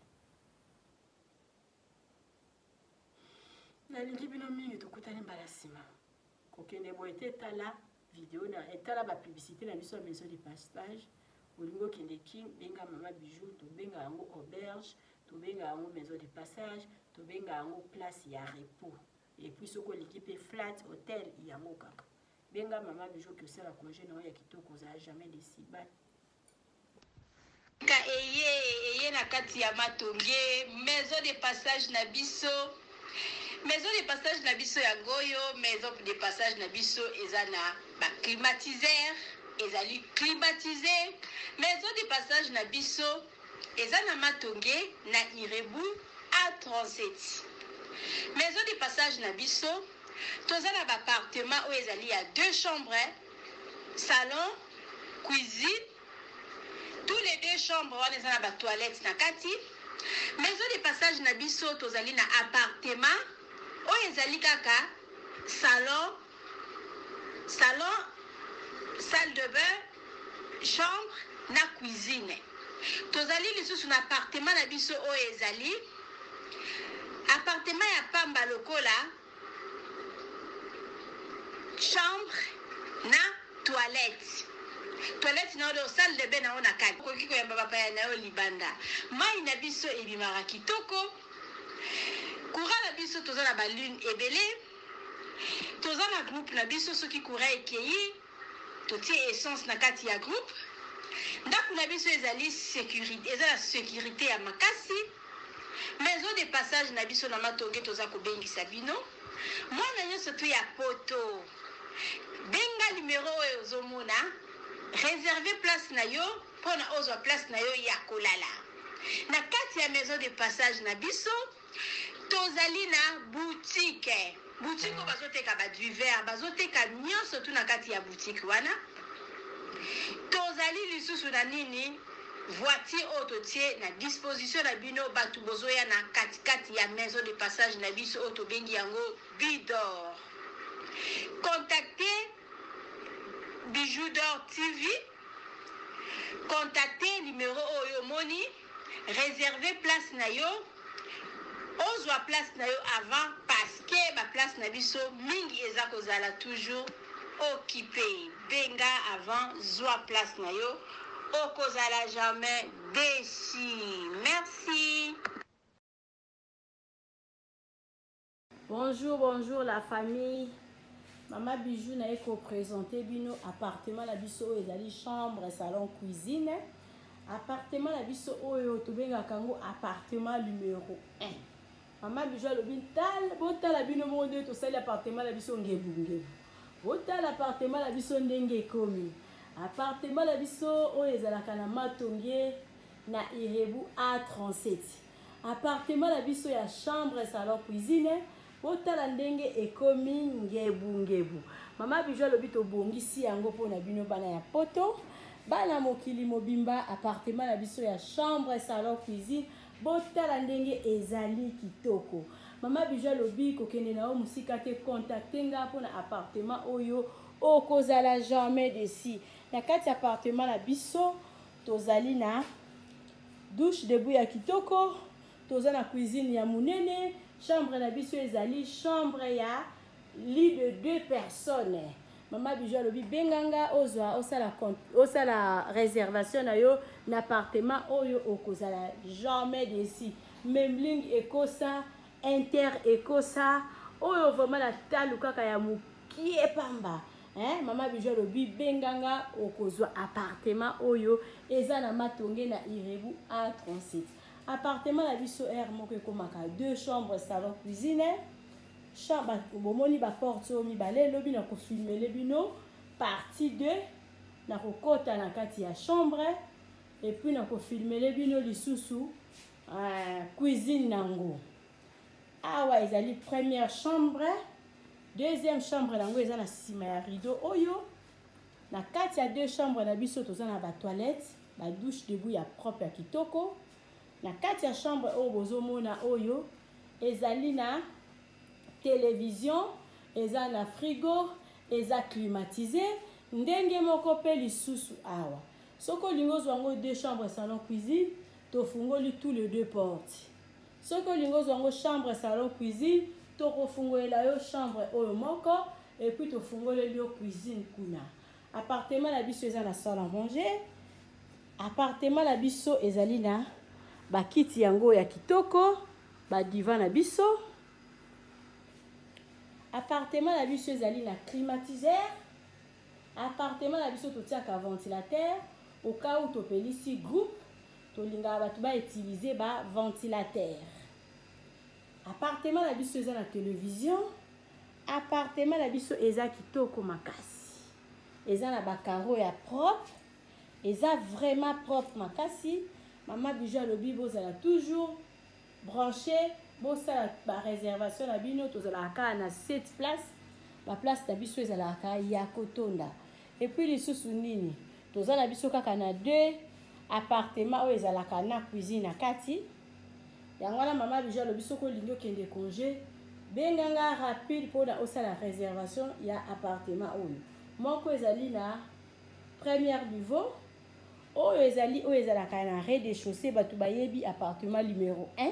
Nalingi bino mingi, tokutani mbala nsima. Kokende boye te, tala video na etala bapublicité na biso ya maison de passage. Olingi okende Kin, benga mama Bijou. Tobenga yango auberge, tobenga yango maison de passage, tobenga yango place ya repos. Et puis soki olingi mpe flat, hotel, yango kaka. Benga mama Bijou, oki osala congé na yo ya kitoko, ozala jamais déçu. Bye. Ka eye eye na kati ya Matonge, maison de passage na biso. Maison de passage na biso yango oyo. Maison de passage na biso eza na baclimatiseur, ezali climatisé. Maison de passage na biso eza na Matonge, na Irebu A37. Maison de passage na biso, toza na baappartement oyo ezali ya deux chambres, salon, cuisine. Tous les deux chambres wana eza na batoilette na kati. Maison de passage na biso, tozali na appartement oyo ezali kaka salon, salle de bain, chambre na cuisine. Tozali lisusu na appartement na biso oyo ezali appartement ya pamba lokola chambre na toilette na yo, salle de bain na yo na kati. Okoki koyamba bapaya na yo libanda. Mai na biso ebimaka kitoko. Courant na biso, toza na balune ebele, toza na groupe na biso. Soki courant ekei, totie essence na kati ya groupe. Ndako na biso ezali sécurité, eza na sécurité ya makasi. Maison de passage na biso na Matonge, toza kobengisa bino, mwana nyonso to ya Poto, benga. Benga numero oyo ozomona, reserve place na yo mpona ozwa place na yo ya kolala. Na kati ya maison de passage na biso, tozali na boutique. Boutique oyo bazoteka ba divers, bazoteka nyonso tu na kati ya boutique wana. Tozali lisusu na nini? Voiture oyo totie na disposition na bino bato bozoya na katikati ya maison de passage na biso oyo tobengi yango Bidor. Contactez Bijou d'Or TV. Contactez numéro oyo omoni, réservez place na yo, ozwa place na yo avant parce que ba place na biso mingi eza kozala toujours occupé. Benga avant, zwa place na yo, okozala jamais déçu. Merci. Bonjour, bonjour la famille. Mama Bijou na ko présenter bino appartement na biso oyo ezali chambre, salon, cuisine. Appartement na biso oyo tobengaka yango appartement numéro 1. Mama Bijou alobi tala, botala bino moko nde tosali appartement na biso ngebu ngebu. Botala appartement na biso ndenge ekomi. Appartement na biso oyo ezalaka na Matonge na Irebu A37. Appartement na biso ya chambre, salon, cuisine. Botala ndenge ekomi ngebu ngebu. Mama Bijou alobi tobongisi yango mpo na bino bana ya poto, bana mokili mobimba. Appartement na biso ya chambre, salon, cuisine, botala ndenge ezali kitoko. Mama Bijou alobi kokende na yo mosika te, contacte nga mpo na appartement oyo, okozala jamais déçu. Na kati ya appartement na biso tozali na douche debout ya kitoko, toza na cuisine ya monene. Chambre na biso ezali chambre ya lit de 2 personnes. Mama Bijou alobi benganga ozwa osala osala réservation na yo na appartement oyo, okozala jamais déçu. Memling ekosa inter ekosa oyo vraiment na talu kaka ya mokie pamba. Hein? Mama Bijou alobi benganga okozwa appartement oyo eza na Matonge na Irebu A37. Appartement na biso aire moko ekomaka 2 chambres, salon, cuisine. Chambre bomoni ba porte oyo mibale, elobi na kofilmele bino partie 2 na kokota na kati ya chambre et puis na kofilmele bino lisusu cuisine nango. Awa ezali première chambre, deuxième chambre nango eza na sima ya rideau oyo. Na kati ya deux chambres na biso toza na ba toilette, ba douche debout ya propre ya kitoko. Na kati ya chambre oyo bozomona oyo ezali na télévision, eza na frigo, eza climatisé ndenge moko pe lisusu awa. Soki olingi ozwa yango deux chambres, salon, cuisine, tofungoli tous les deux portes. Soki olingi ozwa yango chambre, salon, cuisine, tokofungolela yo chambre oyo moko et puis tofungoleli yo cuisine kuna. Appartement na biso eza na salle à manger. Appartement na biso ezali na bakiti yango ya kitoko, ba divan na biso. Appartement na biso ezali na climatiseur. Appartement na biso totiaka ventilateur au cas où topelisi groupe, tolingaka bato ba utiliser ba ventilateur. Appartement na biso eza na télévision. Appartement na biso eza kitoko makasi, eza na ba carreaux ya propre, eza vraiment propre makasi. Mama Bijou alobi bozala toujours branché, bosala ba réservation na bino. Tozalaka kaka na 7 places, ba place na biso ezalaka ya kotonda. Et puis lisusu nini, toza na biso kaka na 2 appartement oyo ezalaka na cuisine na kati. Yango wana Mama Bijou alobi soki olingi okende congé, benganga rapide mpona osala réservation ya appartement oyo. Moko ezali na premier niveau, oyo ezali oyo ezalaka na rez-de-chaussée. Bato bayebi appartement numéro 1.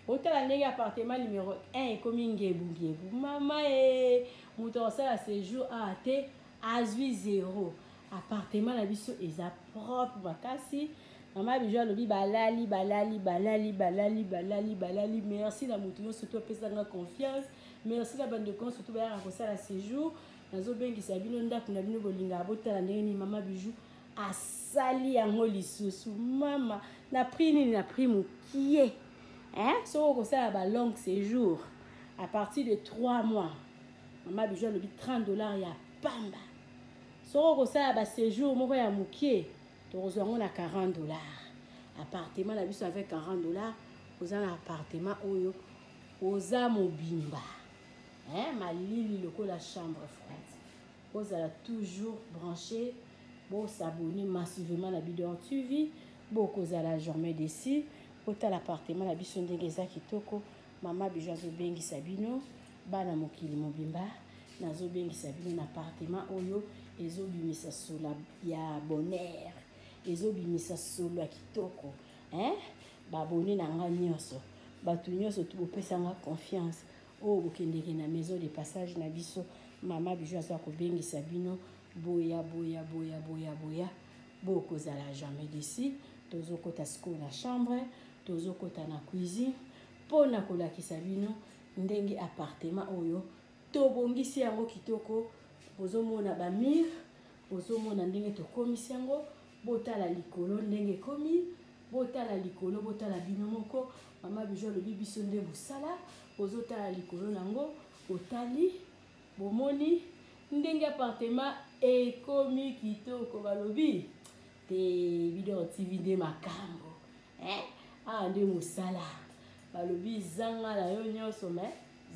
Otala ndenge appartement numéro 1 ekomi ngebu ngebu. Mama e, moto akosala séjour awa te azwi 0. Appartement na biso eza propre makasi. Mama Bijou alobi balali balali balali balali balali balali. Merci na moto nyonso to apesanga confiance. Merci na bandeko nyonso to bayaka kosala séjour. Nazobengisa bino ndako na bino bolingaka botala ndenge nini Mama Bijou asali yango lisusu. Mama na prix nini, na prix mokie, hein? Soki okosala ba long séjour à partir de 3 mois, Mama Bijou alobi 30 $ ya pamba. Soki okosala ba séjour moko ya mokie, tokozwa yango na 40 $. Appartement na biso avec 40 $, oza na appartement oyo oza mobimba, hein, malili lokola chambre froide. Ozala toujours branché, bosabonner massivement na Bidor TV, bokozala jamais déçu. Botala appartement na biso ndenge eza kitoko. Mama Bijou azobengisa bino, bana mokili mobimba, nazobengisa bino na appartement oyo ezobimisa solo ya bonheur, ezobimisa solo ya kitoko, hein? Babone na nga nyonso, bato nyonso tu bopesanga confiance oyo bokendeke na maison de passage na biso. Mama Bijou aza kobengisa bino, boya, boya, boya, boya, boya, bokozala jamais déçu. Tozokota sikoyo na chambre, tozokota na cuisine mpo na kolakisa bino ndenge appartement oyo tobongisi yango kitoko. Bozomona bamur, bozomona ndenge tokomisi yango. Botala likolo ndenge ekomi, botala likolo, botala bino moko. Mama Bijou alobi biso nde mosala. Bozotala likolo nango, botali, bomoni ndenge appartement ekomi kitoko. Balobi te Bidor TV nde makambo, eh? Awa nde mosala. Balobi zanga na yo nyonso, me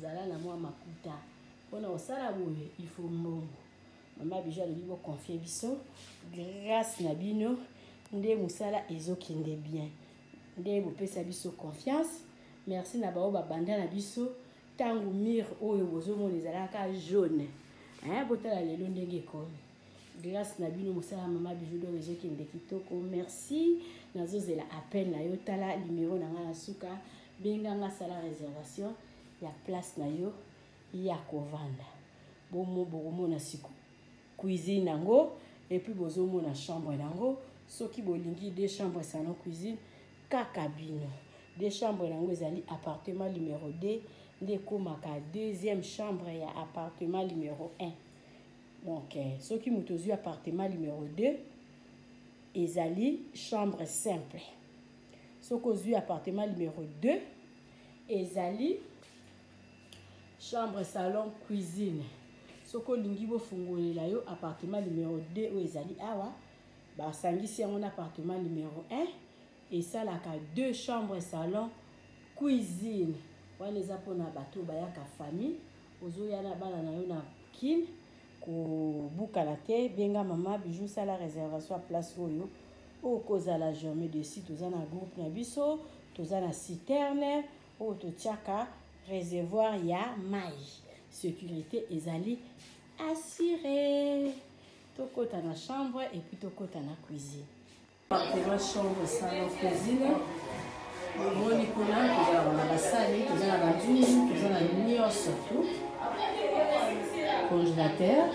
zala na mwa makuta mpona kosala boye, ifo mbongo. Mama Bijou alobi boconfier biso, grâce na bino nde mosala ezokende bien, nde bopesa biso confiance. Merci na bao babanda na biso ntango mur oyo bozomona ezalaka jaune, hein? Botala lelo ndenge ekomi. Grâce na bino, mosala Mama Bijou d'Or ezokende kitoko. Merci, nazozela appel na yo. Tala numero na ngai na suka, benganga, sala réservation ya place na yo ya kovanda. Bomo bokomona siko cuisine yango, et puis bozomona chambre yango. Soki bolingi deux chambres, salon, cuisine, kaka bino. Deux chambres yango ezali appartement numéro 2, nde ekomaka deuxième chambre ya appartement numéro 1. Donc soki moto ozwi appartement numéro 2, ezali chambre simple. Soki ozwi appartement numéro 2, ezali chambre, salon, cuisine. Soki olingi bofungolela yo appartement numéro 2 oyo ezali awa, basangisi yango na appartement numéro 1, esalaka deux chambres, salon, cuisine. Wana eza mpona bato bayaka famille, ozoya na bana na yo na kine, kobukana te. Benga Mama Bijou, sala réservation ya place oyo, okozala jamais déçu. Toza na groupe na biso, toza na citerne oyo totiaka réservoir ya mai, sécurité ezali assuré. Tokɔta na chambre et puis tokɔta na cuisine. Appartement, chambre, salon, cuisine. Omoni kuna tozalaka na basani, toza na banzungu, toza na nyonso tu, congélateur,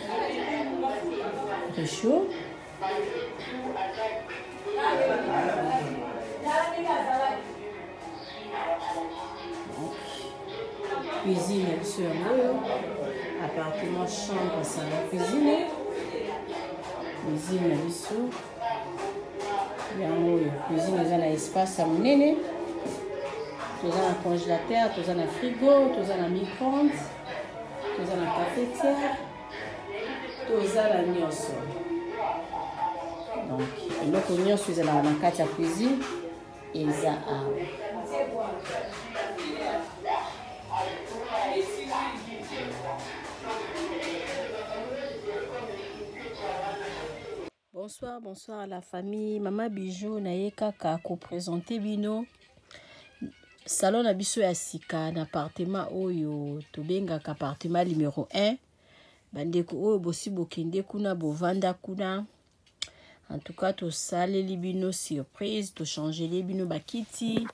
réchaud. Cuisine na biso yango oyo, appartement, chambre, salon, cuisine. Cuisine na biso yango oyo. Cuisine eza na espace ya monene. Toza na congélateur, toza na frigo, toza na micro-ondes, toza na cafetière, toza na nyonso. Donc eloko nyonso ezalaka na kati ya cuisine eza awa. Bonsoir, bonsoir à la famille. Mama Bijou naye kaka koprésenter bino salon na biso ya sika na appartement oyo tobengaka appartement numéro 1. Bandeko oyo bosi bokende kuna, bovanda kuna, en tout cas tosaleli bino surprise, tochangeli bino bakiti,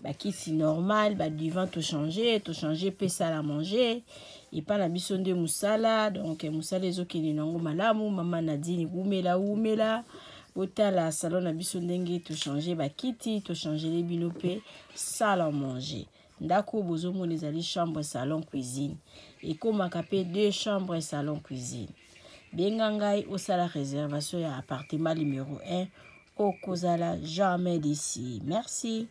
bakiti normal, badivan tochange, tochange mpe salle à manger. Epa na biso nde mosala, donc mosala ezokende nango malamu. Mama Nadine, wumela, wumela. Botala salon na biso ndenge tochange bakiti, tochangeli bino mpe salle à manger. Ndako oyo bozomona ezali chambre, salon, cuisine, ekomaka mpe deux chambres, salon, cuisine. Benga ngai, osala réservation ya appartement numéro 1, okozala jamais déçu. Merci.